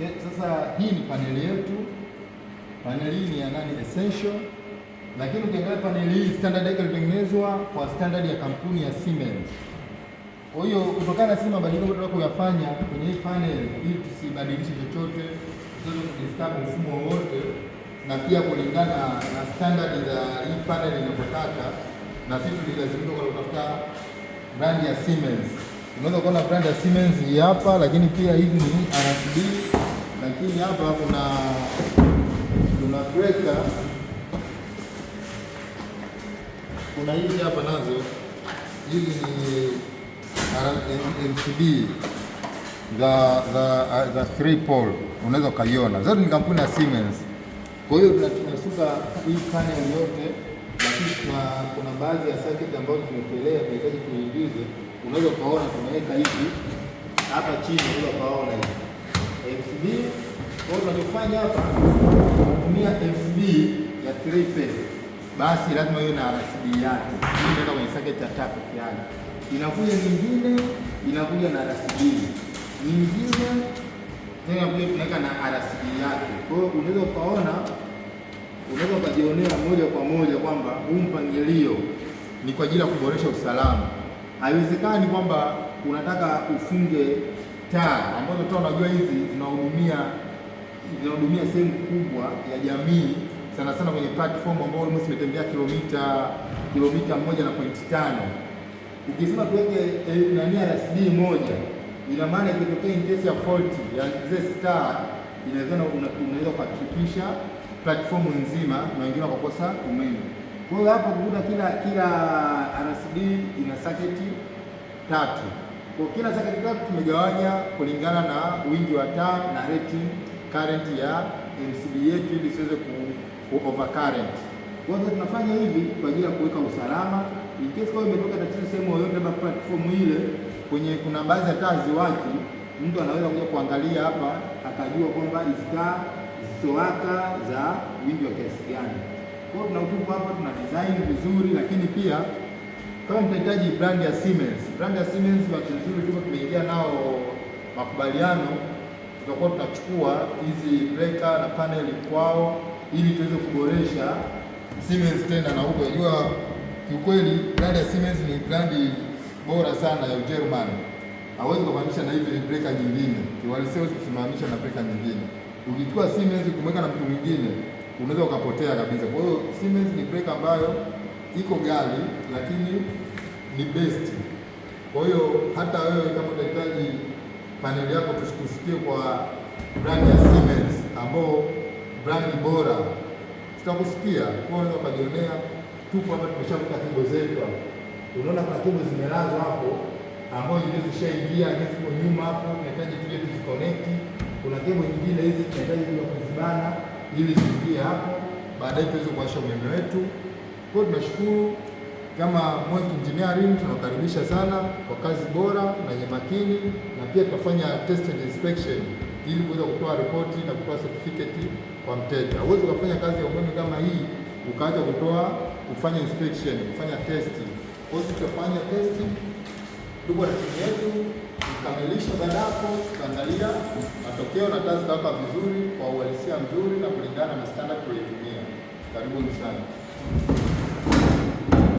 Sasa hii ni paneli yetu. Paneli hii ni ya nani essential, lakini ukiangalia paneli hii standard yake ilitengenezwa kwa standard ya kampuni ya Siemens. Kwa hiyo kutokana na sisi mabadiliko tunataka kuyafanya kwenye hii panel ili tusibadilishe chochote, tusiweze kudisturb mfumo wowote, na pia kulingana na standard za hii panel inavyotaka, na sisi tulilazimika kwa kutafuta brand ya Siemens. Unaweza kuona brand ya Siemens hii hapa, lakini pia hizi ni RCD, lakini hapa kuna breaker, kuna hizi hapa nazo, hizi ni MCB za 3 pole, unaweza ukaiona zote ni kampuni ya Siemens. Kwa hiyo tunasuka hii panel yote, lakini kuna baadhi ya circuit ambazo tumepelea tunahitaji tuingize. Unaweza ukaona tumeweka hivi hapa chini, unaweza ukaona hivi MCB. Kwa hiyo tunachofanya hapa kutumia MCB ya 3 phase, basi lazima iwe na RCD yake. Hii inaenda kwenye circuit ya tatu yake, inakuja nyingine inakuja na RCD nyingine tena kuja tunaweka na RCD yake. Kwa hiyo unaweza ukaona, unaweza ukajionea moja kwa moja kwamba huu mpangilio ni kwa ajili ya kuboresha usalama. Haiwezekani kwamba unataka ufunge taa ambazo taa unajua hizi zinahudumia sehemu kubwa ya jamii, sana sana kwenye platform ambayo almost imetembea kilomita 1.5. Ukisema tuweke nani RCD moja, ina maana ikitokea in case ya fault ya zile star, inawezekana unaweza ukatripisha platform nzima na wengine wakakosa umeme. Kwa hiyo hapo kukuta kila RCD ina circuit tatu. Kwa kila circuit tatu tumegawanya kulingana na wingi wa taa na rating current ya MCB yetu ili isiweze ku overcurrent. Kwa hiyo tunafanya hivi kwa ajili ya kuweka usalama in case kama imetoka tatizo sehemu yoyote, labda platform ile kwenye kuna baadhi ya taa ziwaki, mtu anaweza kuja kuangalia hapa akajua kwamba hizi taa zisizowaka za wingi wa kiasi gani. Kwa hiyo tuna utupu hapa, tuna design vizuri, lakini pia kama mtahitaji brand ya Siemens, brand ya Siemens bahati nzuri tuko tumeingia nao makubaliano, tutakuwa tunachukua hizi breaker na panel kwao ili tuweze kuboresha Siemens tena na huko. Unajua kiukweli brand ya Siemens ni brand bora sana ya Ujerumani, hawezi kufananisha na hivi breaker nyingine, kiuhalisia huwezi kusimamisha na breaker nyingine. Ukichukua Siemens kumweka na mtu mwingine unaweza ukapotea kabisa. Kwa hiyo Siemens ni breaker ambayo iko ghali lakini ni best. Kwa hiyo hata wewe kama utahitaji paneli yako tusikusikie kwa brand ya Siemens ambao brand bora, tutakusikia. Kwa hiyo unaweza ukajionea, tupo hapa tumeshavuta cable zetu hapa. Unaona kuna cable zimelazwa hapo ambazo nyingine zishaingia, nyingine ziko nyuma hapo, tunahitaji tuje tuziconnect. Kuna cable nyingine hizi tunahitaji kuja kuzibana ili ziingie hapo, baadaye tuweze kuwasha umeme wetu. Kwa hiyo tunashukuru kama Mwek Engineering tunakaribisha sana kwa kazi bora na yenye makini, na pia tutafanya test and inspection ili kuweza kutoa ripoti na kutoa certificate kwa mteja. Huwezi ukafanya kazi ya umeme kama hii ukaacha kutoa kufanya inspection, kufanya test. Kwa hiyo tutafanya test, tuko na timu yetu kukamilisha. Baada hapo tutaangalia matokeo na kazi zitawaka vizuri kwa uhalisia mzuri na kulingana na standard tuliyotumia. Karibuni sana.